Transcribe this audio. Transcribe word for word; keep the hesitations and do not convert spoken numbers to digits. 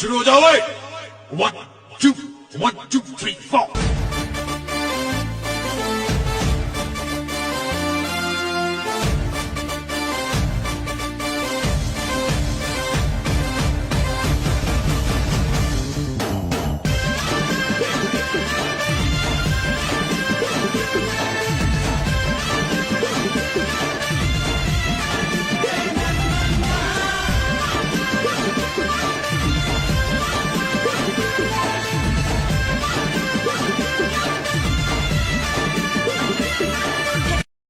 शुरू हो जाओ भाई। One, two, one, two, three, four।